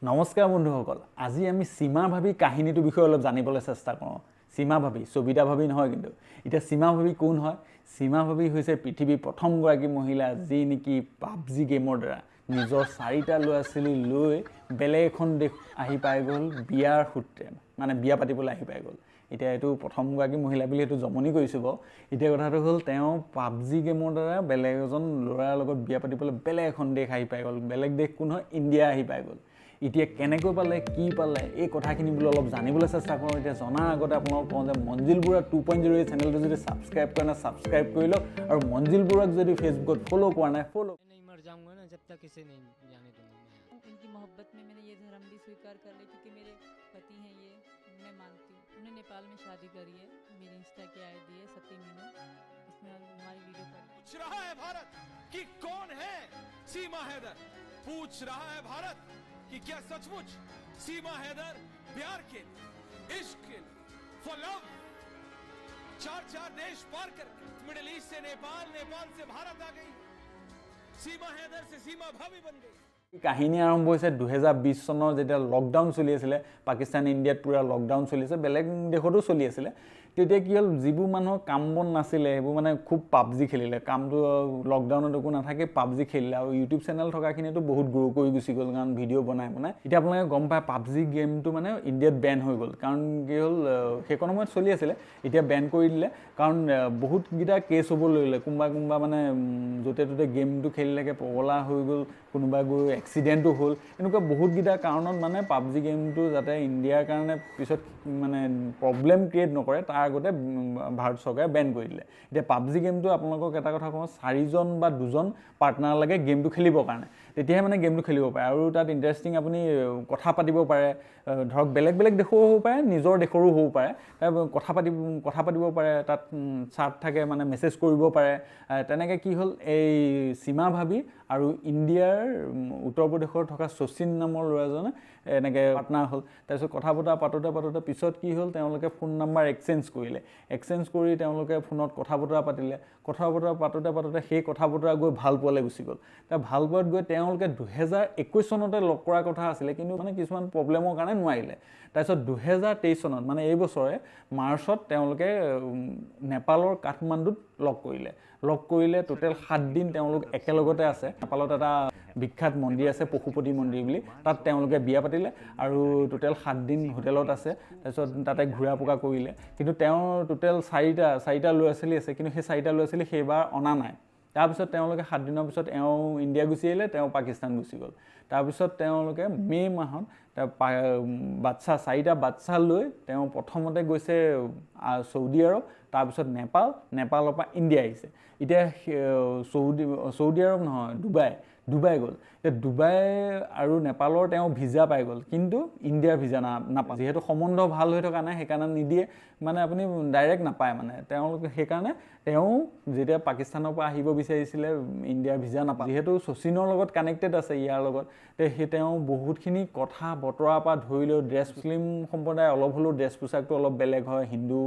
নমস্কাৰ বন্ধুসকল, আজি আমি সীমা ভাবি কাহিনীটোৰ বিষয়ে অলপ জানিবলৈ চেষ্টা কৰোঁ। সীমা ভাবি, সবিতা ভাবি নহয় কিন্তু। এতিয়া সীমা ভাবি কোন হয়? সীমা ভাবি হৈছে পৃথিৱীৰ প্ৰথমগৰাকী মহিলা যি নেকি পাবজি গেমৰ দ্বাৰা নিজৰ চাৰিটা ল'ৰা ছোৱালী লৈ বেলেগ এখন দেশ আহি পাই গ'ল বিয়াৰ সূত্ৰে, মানে বিয়া পাতিবলৈ আহি পাই গ'ল। এতিয়া এইটো প্ৰথমগৰাকী মহিলা বুলি এইটো জমনি কৰিছোঁ বাৰু। এতিয়া কথাটো হ'ল, তেওঁ পাবজি গেমৰ দ্বাৰা বেলেগ এজন ল'ৰাৰ লগত বিয়া পাতিবলৈ বেলেগ এখন দেশ আহি পাই গ'ল। বেলেগ দেশ কোন হয়? ইণ্ডিয়া আহি পাই গ'ল। এতিয়া কেনেকৈ পালে, কি পালে, এই কথাখিনি বোলো অলপ জানিবলৈ চেষ্টা কৰোঁ। এতিয়া জনাৰ আগতে আপোনালোকক কওঁ যে মঞ্জিল বৰুৱা 2.0 এই চেনেলটো যদি ছাবস্ক্ৰাইব কৰা নাই, ছাবস্ক্ৰাইব কৰি লওক, আৰু মঞ্জিল বৰুৱাক যদি ফেচবুকত ফ'ল' কৰা নাই, ফ'ল' नहीं मर जाऊंगा ना जब तक इसे नहीं जाने दूंगा मैं। इनकी मोहब्बत में मैंने ये धर्म भी स्वीकार कर लिया, क्योंकि मेरे पति हैं ये, मैं मानती हूँ। उन्होंने नेपाल में शादी करी है। मेरी इंस्टा की आईडी है सती मीनू, उसमें हमारी वीडियो पड़ी। पूछ रहा है भारत कि कौन है सीमा हैदर। पूछ रहा है भारत कि क्या सचमुच सीमा हैदर प्यार के लिए, इश्क के लिए, फॉर लव चार चार देश पार कर मिडिल ईस्ट से नेपाल, नेपाल से भारत आ गई। सीमा हैदर से सीमा भाभी बन गई। কাহিনী আৰম্ভ হৈছে 2020 চনৰ, যেতিয়া লকডাউন চলি আছিলে। পাকিস্তান, ইণ্ডিয়াত পূৰা লকডাউন চলি আছে, বেলেগ দেশতো চলি আছিলে। তেতিয়া কি হ'ল, যিবোৰ মানুহৰ কাম বন নাছিলে সেইবোৰ মানে খুব পাবজি খেলিলে। কামটো লকডাউনত একো নাথাকে, পাবজি খেলিলে। আৰু ইউটিউব চেনেল থকাখিনিতো বহুত গ্ৰ' কৰি গুচি গ'ল, কাৰণ ভিডিঅ' বনাই বনাই। এতিয়া আপোনালোকে গম পায়, পাবজি গেমটো মানে ইণ্ডিয়াত বেন হৈ গ'ল। কাৰণ কি হ'ল, সেইকণ সময়ত চলি আছিলে, এতিয়া বেন কৰি দিলে। কাৰণ বহুতকেইটা কেছ হ'ব ল'লে। কোনোবা কোনোবা মানে য'তে ত'তে গেমটো খেলি থাকে, পগলা হৈ গ'ল, কোনোবা গৈ এক্সিডেণ্টো হ'ল। এনেকুৱা বহুতকেইটা কাৰণত মানে পাবজি গেমটো যাতে ইণ্ডিয়াৰ কাৰণে পিছত মানে প্ৰব্লেম ক্ৰিয়েট নকৰে, তাৰ আগতে ভাৰত চৰকাৰে বেন কৰি দিলে। এতিয়া পাবজি গেমটো আপোনালোকক এটা কথা কওঁ, চাৰিজন বা দুজন পাৰ্টনাৰ লাগে গেমটো খেলিবৰ কাৰণে, তেতিয়াহে মানে গেমটো খেলিব পাৰে। আৰু তাত ইণ্টাৰেষ্টিং আপুনি কথা পাতিব পাৰে, ধৰক বেলেগ বেলেগ দেশৰো হ'ব পাৰে, নিজৰ দেশৰো হ'ব পাৰে। তাত কথা পাতিব পাৰে, তাত চাট থাকে, মানে মেছেজ কৰিব পাৰে। তেনেকৈ কি হ'ল, এই সীমা ভাবি আৰু ইণ্ডিয়াৰ উত্তৰ প্ৰদেশৰ থকা শচীন নামৰ ল'ৰাজনে এনেকৈ পাৰ্টনাৰ হ'ল। তাৰপিছত কথা বতৰা পাতোঁতে পাতোঁতে পিছত কি হ'ল, তেওঁলোকে ফোন নাম্বাৰ এক্সচেঞ্জ কৰিলে। এক্সচেঞ্জ কৰি তেওঁলোকে ফোনত কথা বতৰা পাতিলে। কথা বতৰা পাতোঁতে পাতোঁতে সেই কথা বতৰা গৈ ভাল পোৱালৈ গুচি গ'ল। তাৰ ভাল পোৱাত গৈ তেওঁলোকে 2021 চনতে লগ কৰাৰ কথা আছিলে, কিন্তু মানে কিছুমান প্ৰব্লেমৰ কাৰণে নোৱাৰিলে। তাৰপিছত 2023 চনত, মানে এই বছৰে মাৰ্চত তেওঁলোকে নেপালৰ কাঠমাণ্ডুত লগ কৰিলে। লগ কৰিলে, টোটেল 7 দিন তেওঁলোক একেলগতে আছে। নেপালত এটা বিখ্যাত মন্দিৰ আছে, পশুপতি মন্দিৰ বুলি, তাত তেওঁলোকে বিয়া পাতিলে। আৰু টোটেল 7 দিন হোটেলত আছে। তাৰপিছত তাতে ঘূৰা পকা কৰিলে। কিন্তু তেওঁৰ টোটেল চাৰিটা ল'ৰা ছোৱালী আছে, কিন্তু সেই চাৰিটা ল'ৰা ছোৱালী সেইবাৰ অনা নাই। তাৰপিছত তেওঁলোকে 7 দিনৰ পিছত এওঁ ইণ্ডিয়া গুচি আহিলে, তেওঁ পাকিস্তান গুচি গ'ল। তাৰপিছত তেওঁলোকে মে' মাহত বাচ্ছা, চাৰিটা বাচ্ছা লৈ তেওঁ প্ৰথমতে গৈছে চৌদি আৰৱ, তাৰপিছত নেপাল, নেপালৰ পৰা ইণ্ডিয়া আহিছে। এতিয়া চৌদি আৰৱ নহয়, ডুবাই, ডুবাই গ'ল। এতিয়া ডুবাই আৰু নেপালৰ তেওঁ ভিজা পাই গ'ল, কিন্তু ইণ্ডিয়াৰ ভিজা নাপায়। যিহেতু সম্বন্ধ ভাল হৈ থকা নাই, সেইকাৰণে নিদিয়ে, মানে আপুনি ডাইৰেক্ট নাপায়। মানে তেওঁলোকে সেইকাৰণে তেওঁ যেতিয়া পাকিস্তানৰ পৰা আহিব বিচাৰিছিলে, ইণ্ডিয়াৰ ভিজা নাপায়। যিহেতু শচীনৰ লগত কানেক্টেড আছে ইয়াৰ লগত, তে সেই তেওঁ বহুতখিনি কথা বতৰাৰ পৰা ধৰি লৈ ড্ৰেছ, মুছলিম সম্প্ৰদায় অলপ হ'লেও ড্ৰেছ পোছাকটো অলপ বেলেগ হয় হিন্দু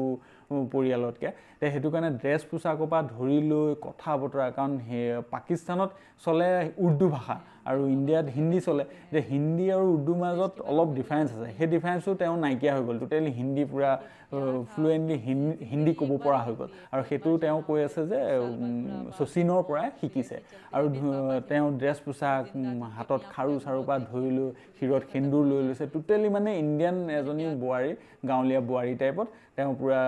পৰিয়ালতকৈ, তে সেইটো কাৰণে ড্ৰেছ পোছাকৰ পৰা ধৰি লৈ কথা বতৰা, কাৰণ সেই পাকিস্তানত চলে উৰ্দু ভাষা আৰু ইণ্ডিয়াত হিন্দী চলে। এতিয়া হিন্দী আৰু উৰ্দুৰ মাজত অলপ ডিফাৰেঞ্চ আছে, সেই ডিফাৰেঞ্চো তেওঁ নাইকিয়া হৈ গ'ল। টোটেলি হিন্দী পূৰা ফ্লুৱেণ্টলি হিন্দী ক'ব পৰা হৈ গ'ল। আৰু সেইটো তেওঁ কৈ আছে যে শচীনৰ পৰাই শিকিছে। আৰু তেওঁ ড্ৰেছ পোছাক, হাতত খাৰু চাৰুৰ পৰা ধৰি লৈ শিৰত সেন্দুৰ লৈ লৈছে। টোটেলি মানে ইণ্ডিয়ান এজনী বোৱাৰী, গাঁৱলীয়া বোৱাৰী টাইপত তেওঁ পূৰা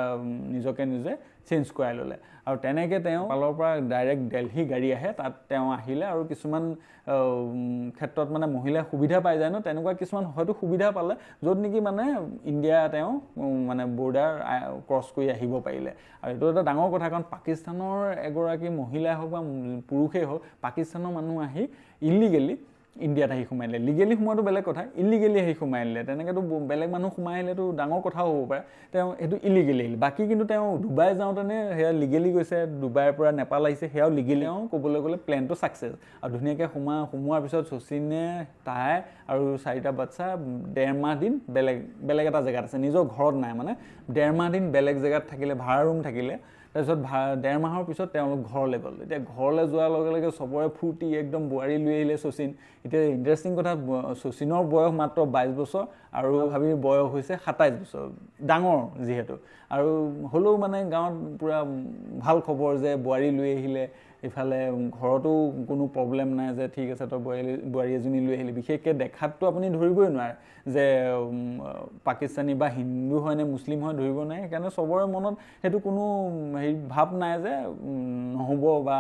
নিজকে নিজে চেঞ্জ কৰাই ল'লে। আৰু তেনেকৈ তেওঁ নেপালৰ পৰা ডাইৰেক্ট দেলহি গাড়ী আহে, তাত তেওঁ আহিলে। আৰু কিছুমান ক্ষেত্ৰত মানে মহিলাই সুবিধা পাই যায় ন, তেনেকুৱা কিছুমান হয়তো সুবিধা পালে, য'ত নেকি মানে ইণ্ডিয়া তেওঁ মানে বৰ্ডাৰ ক্ৰছ কৰি আহিব পাৰিলে। আৰু এইটো এটা ডাঙৰ কথা, কাৰণ পাকিস্তানৰ এগৰাকী মহিলাই হওক বা পুৰুষেই হওক, পাকিস্তানৰ মানুহ আহি ইলিগেলি ইণ্ডিয়াত আহি সোমাই দিলে। লিগেলি সোমোৱাটো বেলেগ কথা, ইলিগেলি আহি সোমাই দিলে, তেনেকৈতো বেলেগ মানুহ সোমাই আহিলেতো ডাঙৰ কথাও হ'ব পাৰে। তেওঁ সেইটো ইলিগেলি আহিল। বাকী কিন্তু তেওঁ ডুবাই যাওঁতেনে সেয়া লিগেলি গৈছে, ডুবাইৰ পৰা নেপাল আহিছে, সেয়াও লিগেলি। তেওঁ ক'বলৈ গ'লে প্লেনটো ছাকচেছ। আৰু ধুনীয়াকৈ সোমোৱাৰ পিছত শচীনে, তাই আৰু চাৰিটা বাচ্ছা ডেৰ মাহ দিন বেলেগ বেলেগ এটা জেগাত আছে, নিজৰ ঘৰত নাই। মানে ডেৰ মাহ দিন বেলেগ জেগাত থাকিলে, ভাড়া ৰুম থাকিলে। তাৰপিছত 1.5 মাহৰ পিছত তেওঁলোক ঘৰলৈ গ'ল। এতিয়া ঘৰলৈ যোৱাৰ লগে লগে চবৰে ফূৰ্তি, একদম বোৱাৰী লৈ আহিলে শচীন। এতিয়া ইণ্টাৰেষ্টিং কথা, শচীনৰ বয়স মাত্ৰ 22 বছৰ আৰু ভাবিৰ বয়স হৈছে 27 বছৰ, ডাঙৰ যিহেতু। আৰু হ'লেও মানে গাঁৱত পূৰা ভাল খবৰ যে বোৱাৰী লৈ আহিলে, ইফালে ঘৰতো কোনো প্ৰব্লেম নাই যে ঠিক আছে তই বোৱাৰী এজনী লৈ আহিলি। বিশেষকৈ দেখাততো আপুনি ধৰিবই নোৱাৰে যে পাকিস্তানী বা হিন্দু হয় নে মুছলিম হয়, ধৰিব নোৱাৰে। সেইকাৰণে চবৰে মনত সেইটো কোনো হেৰি ভাৱ নাই যে নহ'ব বা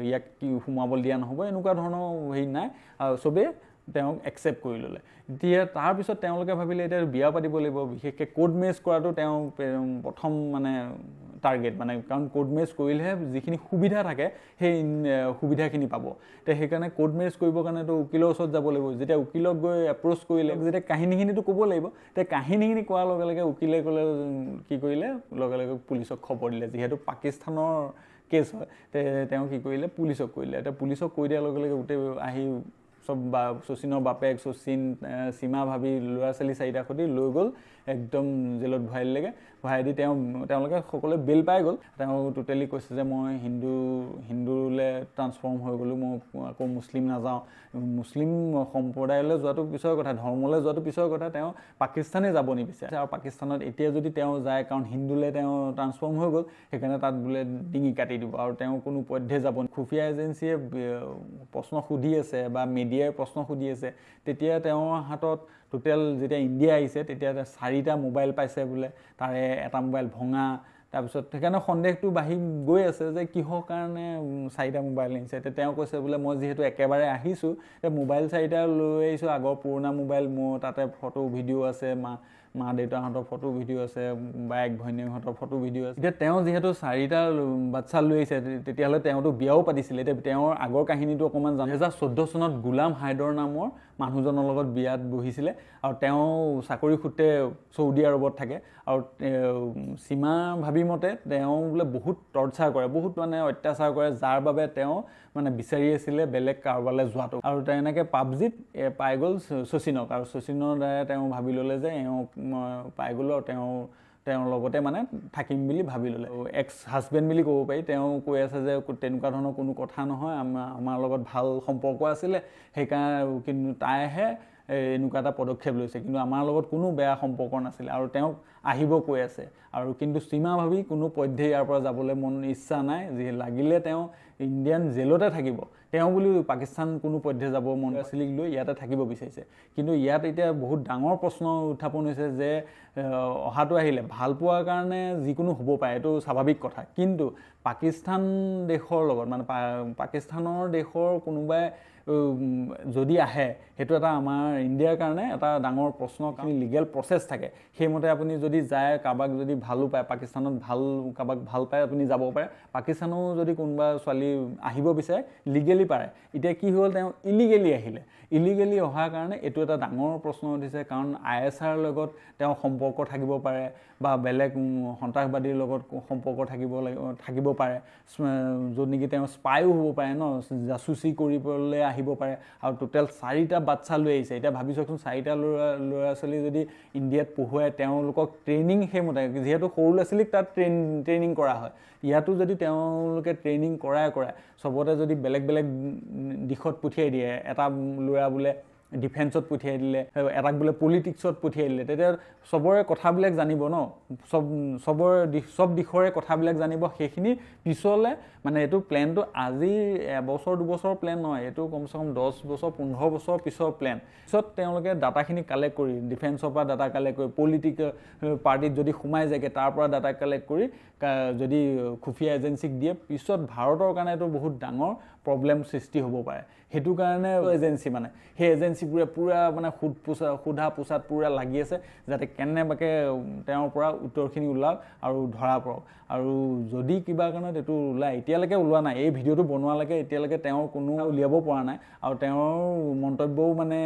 ইয়াক কি সোমাবলৈ দিয়া নহ'ব, এনেকুৱা ধৰণৰ হেৰি নাই। আৰু চবেই তেওঁক একচেপ্ট কৰি ল'লে। এতিয়া তাৰপিছত তেওঁলোকে ভাবিলে এতিয়া বিয়া পাতিব লাগিব। বিশেষকৈ কোৰ্ট মেৰেজ কৰাটো তেওঁ প্ৰথম মানে টাৰ্গেট, মানে কাৰণ কোৰ্ট মেৰেজ কৰিলেহে যিখিনি সুবিধা থাকে সেই সুবিধাখিনি পাব। এতিয়া সেইকাৰণে কোৰ্ট মেৰেজ কৰিবৰ কাৰণেতো উকিলৰ ওচৰত যাব লাগিব। যেতিয়া উকিলক গৈ এপ্ৰ'চ কৰিলে, যেতিয়া কাহিনীখিনিতো ক'ব লাগিব, তেতিয়া কাহিনীখিনি কোৱাৰ লগে লগে উকিলে ক'লে কি কৰিলে, লগে লগে পুলিচক খবৰ দিলে। যিহেতু পাকিস্তানৰ কেছ হয়, তেওঁ কি কৰিলে পুলিচক কৰিলে। এতিয়া পুলিচক কৈ দিয়াৰ লগে লগে গোটেই আহি চব বা শচীনৰ বাপেক, শচীন, সীমা ভাবি ল'ৰা ছোৱালী 4টা সৈতে লৈ গ'ল, একদম জেলত ভৰাই দিলেগৈ। ভৰাই দি তেওঁলোকে সকলোৱে বেল পাই গ'ল। তেওঁ টোটেলি কৈছে যে মই হিন্দুলৈ ট্ৰান্সফৰ্ম হৈ গ'লোঁ, মই আকৌ মুছলিম নাযাওঁ। মুছলিম সম্প্ৰদায়লৈ যোৱাটো পিছৰ কথা, ধৰ্মলৈ যোৱাটো পিছৰ কথা, তেওঁ পাকিস্তানে যাব নিবিচাৰে। আৰু পাকিস্তানত এতিয়া যদি তেওঁ যায়, কাৰণ হিন্দুলৈ তেওঁ ট্ৰান্সফৰ্ম হৈ গ'ল, সেইকাৰণে তাত বোলে ডিঙি কাটি দিব আৰু তেওঁ কোনো পধ্যে যাব। খুফিয়া এজেঞ্চিয়ে প্ৰশ্ন সুধি আছে বা মিডিয়াই প্ৰশ্ন সুধি আছে, তেতিয়া তেওঁৰ হাতত টোটেল যেতিয়া ইণ্ডিয়া আহিছে তেতিয়া 4টা মোবাইল পাইছে বোলে, তাৰে এটা মোবাইল ভঙা। তাৰপিছত সেইকাৰণে সন্দেহটো বাঢ়ি গৈ আছে যে কিহৰ কাৰণে 4টা মোবাইল আনিছে। এতিয়া তেওঁ কৈছে বোলে মই যিহেতু একেবাৰে আহিছোঁ, এতিয়া মোবাইল 4টা লৈ আহিছোঁ, আগৰ পুৰণা মোবাইল, মোৰ তাতে ফটো ভিডিঅ' আছে, মা দেউতাহঁতৰ ফটো ভিডিঅ' আছে, বায়েক ভৈনীয়েকহঁতৰ ফটো ভিডিঅ' আছে। এতিয়া তেওঁ যিহেতু 4টা বাচ্ছা লৈ আহিছে, তেতিয়াহ'লে তেওঁতো বিয়াও পাতিছিলে। এতিয়া তেওঁৰ আগৰ কাহিনীটো অকণমান জানো। 2014 চনত গোলাম হায়দৰ নামৰ মানুহজনৰ লগত বিয়াত বহিছিলে আৰু তেওঁ চাকৰি সূত্ৰে চৌদি আৰৱত থাকে। আৰু সীমা ভাবি মতে তেওঁ বোলে বহুত টৰ্চাৰ কৰে, বহুত মানে অত্যাচাৰ কৰে, যাৰ বাবে তেওঁ মানে বিচাৰি আছিলে বেলেগ কাৰোবালৈ যোৱাটো। আৰু তেনেকৈ পাবজিত পাই গ'ল শচীনক, আৰু শচীনৰ দ্বাৰা তেওঁ ভাবি ল'লে যে এওঁক মই পাই গ'লোঁ আৰু তেওঁৰ লগতে মানে থাকিম বুলি ভাবি ল'লে। এক্স হাজবেণ্ড বুলি ক'ব পাৰি। তেওঁ কৈ আছে যে তেনেকুৱা ধৰণৰ কোনো কথা নহয়, আমাৰ লগত ভাল সম্পৰ্ক আছিলে, সেইকাৰণে কিন্তু তাইহে এনেকুৱা এটা পদক্ষেপ লৈছে, কিন্তু আমাৰ লগত কোনো বেয়া সম্পৰ্ক নাছিলে। আৰু তেওঁক আহিব কৈ আছে, আৰু কিন্তু সীমা ভাবি কোনো পধ্যে ইয়াৰ পৰা যাবলৈ মন ইচ্ছা নাই, যি লাগিলে তেওঁ ইণ্ডিয়ান জেলতে থাকিব, তেওঁ বুলি পাকিস্তান কোনো পধ্যে যাব মন ছোৱালীক লৈ ইয়াতে থাকিব বিচাৰিছে। কিন্তু ইয়াত এতিয়া বহুত ডাঙৰ প্ৰশ্ন উত্থাপন হৈছে যে অহাটো আহিলে ভাল পোৱাৰ কাৰণে যিকোনো হ'ব পাৰে, এইটো স্বাভাৱিক কথা, কিন্তু পাকিস্তান দেশৰ লগত মানে পাকিস্তানৰ দেশৰ কোনোবাই যদি আহে, সেইটো এটা আমাৰ ইণ্ডিয়াৰ কাৰণে এটা ডাঙৰ প্ৰশ্ন। কাৰণ লিগেল প্ৰচেছ থাকে, সেইমতে আপুনি যদি যায়, কাৰোবাক যদি ভালো পায়, পাকিস্তানত ভাল কাৰোবাক ভাল পায় আপুনি যাব পাৰে। পাকিস্তানো যদি কোনোবা ছোৱালী আহিব বিচাৰে লিগেলি পাৰে। এতিয়া কি হ'ল, তেওঁ ইলিগেলি আহিলে। ইলিগেলি অহাৰ কাৰণে এইটো এটা ডাঙৰ প্ৰশ্ন উঠিছে, কাৰণ ISIৰ লগত তেওঁ সম্পৰ্ক থাকিব পাৰে বা বেলেগ সন্ত্ৰাসবাদীৰ লগত সম্পৰ্ক থাকিব পাৰে, য'ত নেকি তেওঁ স্পাইও হ'ব পাৰে ন, জাচুচি কৰিবলৈ আহিব পাৰে। আৰু টোটেল 4টা বাচ্ছা লৈ আহিছে। এতিয়া ভাবি চাওকচোন, 4টা ল'ৰা ছোৱালী যদি ইণ্ডিয়াত পঢ়ুৱাই তেওঁলোকক ট্ৰেইনিং সেইমতে, যিহেতু সৰু ল'ৰা ছোৱালীক তাত ট্ৰেইনিং কৰা হয়, ইয়াতো যদি তেওঁলোকে ট্ৰেইনিং কৰাই চবতে যদি বেলেগ বেলেগ দিশত পঠিয়াই দিয়ে, এটা ল'ৰা বোলে ডিফেন্সত পঠিয়াই দিলে, এটাক বোলে পলিটিক্সত পঠিয়াই দিলে, তেতিয়া চবৰে কথাবিলাক জানিব ন, চব দিশৰে কথাবিলাক জানিব। সেইখিনি পিছলৈ মানে এইটো প্লেনটো আজি এবছৰ দুবছৰৰ প্লেন নহয়, এইটো কমচে কম 10 বছৰ 15 বছৰ পিছৰ প্লেন। পিছত তেওঁলোকে ডাটাখিনি কালেক্ট কৰি, ডিফেন্সৰ পৰা ডাটা কালেক্ট কৰি, পলিটিকেল পাৰ্টিত যদি সোমাই যায়গৈ তাৰ পৰা ডাটা কালেক্ট কৰি যদি খুফিয়া এজেঞ্চিক দিয়ে, পিছত ভাৰতৰ কাৰণে এইটো বহুত ডাঙৰ প্ৰব্লেম সৃষ্টি হ'ব পাৰে। সেইটো কাৰণে এজেঞ্চি মানে সেই এজেঞ্চিবোৰে পূৰা মানে সোধা পোছাত পূৰা লাগি আছে, যাতে কেনেবাকৈ তেওঁৰ পৰা উত্তৰখিনি ওলাওক আৰু ধৰা পৰক। আৰু যদি কিবা কাৰণত এইটো ওলায়, এতিয়ালৈকে ওলোৱা নাই, এই ভিডিঅ'টো বনোৱালৈকে এতিয়ালৈকে তেওঁৰ কোনো উলিয়াব পৰা নাই। আৰু তেওঁৰ মন্তব্যও মানে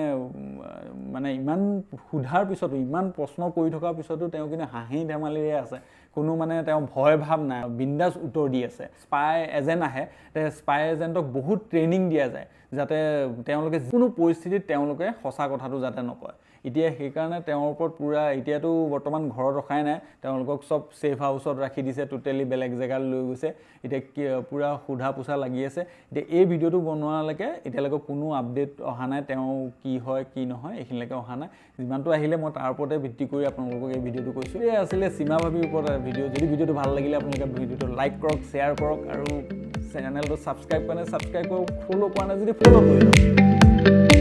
মানে ইমান সোধাৰ পিছতো, ইমান প্ৰশ্ন কৰি থকাৰ পিছতো তেওঁ কিন্তু হাঁহি ধেমালিৰে আছে, কোনো মানে তেওঁ ভয় ভাৱ নাই, বিন্দাছ উত্তৰ দি আছে। স্পাই এজেণ্ট আহে, স্পাই এজেণ্টক বহুত ট্ৰেইনিং দিয়া যায় যাতে তেওঁলোকে যিকোনো পৰিস্থিতিত তেওঁলোকে সঁচা কথাটো যাতে নকয়। এতিয়া সেইকাৰণে তেওঁৰ ওপৰত পূৰা এতিয়াতো বৰ্তমান ঘৰত ৰখাই নাই, তেওঁলোকক চব ছেফ হাউচত ৰাখি দিছে, টোটেলি বেলেগ জেগাত লৈ গৈছে। এতিয়া পূৰা সোধা পোছা লাগি আছে। এতিয়া এই ভিডিঅ'টো বনোৱালৈকে এতিয়ালৈকে কোনো আপডেট অহা নাই, তেওঁ কি হয় কি নহয় এইখিনিলৈকে অহা নাই। যিমানটো আহিলে মই তাৰ ওপৰতে ভিত্তি কৰি আপোনালোকক এই ভিডিঅ'টো কৈছোঁ। এই আছিলে সীমা ভাবিৰ ওপৰত ভিডিঅ'। যদি ভিডিঅ'টো ভাল লাগিলে আপোনালোকে ভিডিঅ'টো লাইক কৰক, শ্বেয়াৰ কৰক আৰু চেনেলটো ছাবস্ক্ৰাইব কৰা নাই ছাবস্ক্ৰাইব কৰক, ফ'ল' কৰা নাই যদি ফ'ল' কৰি লওক।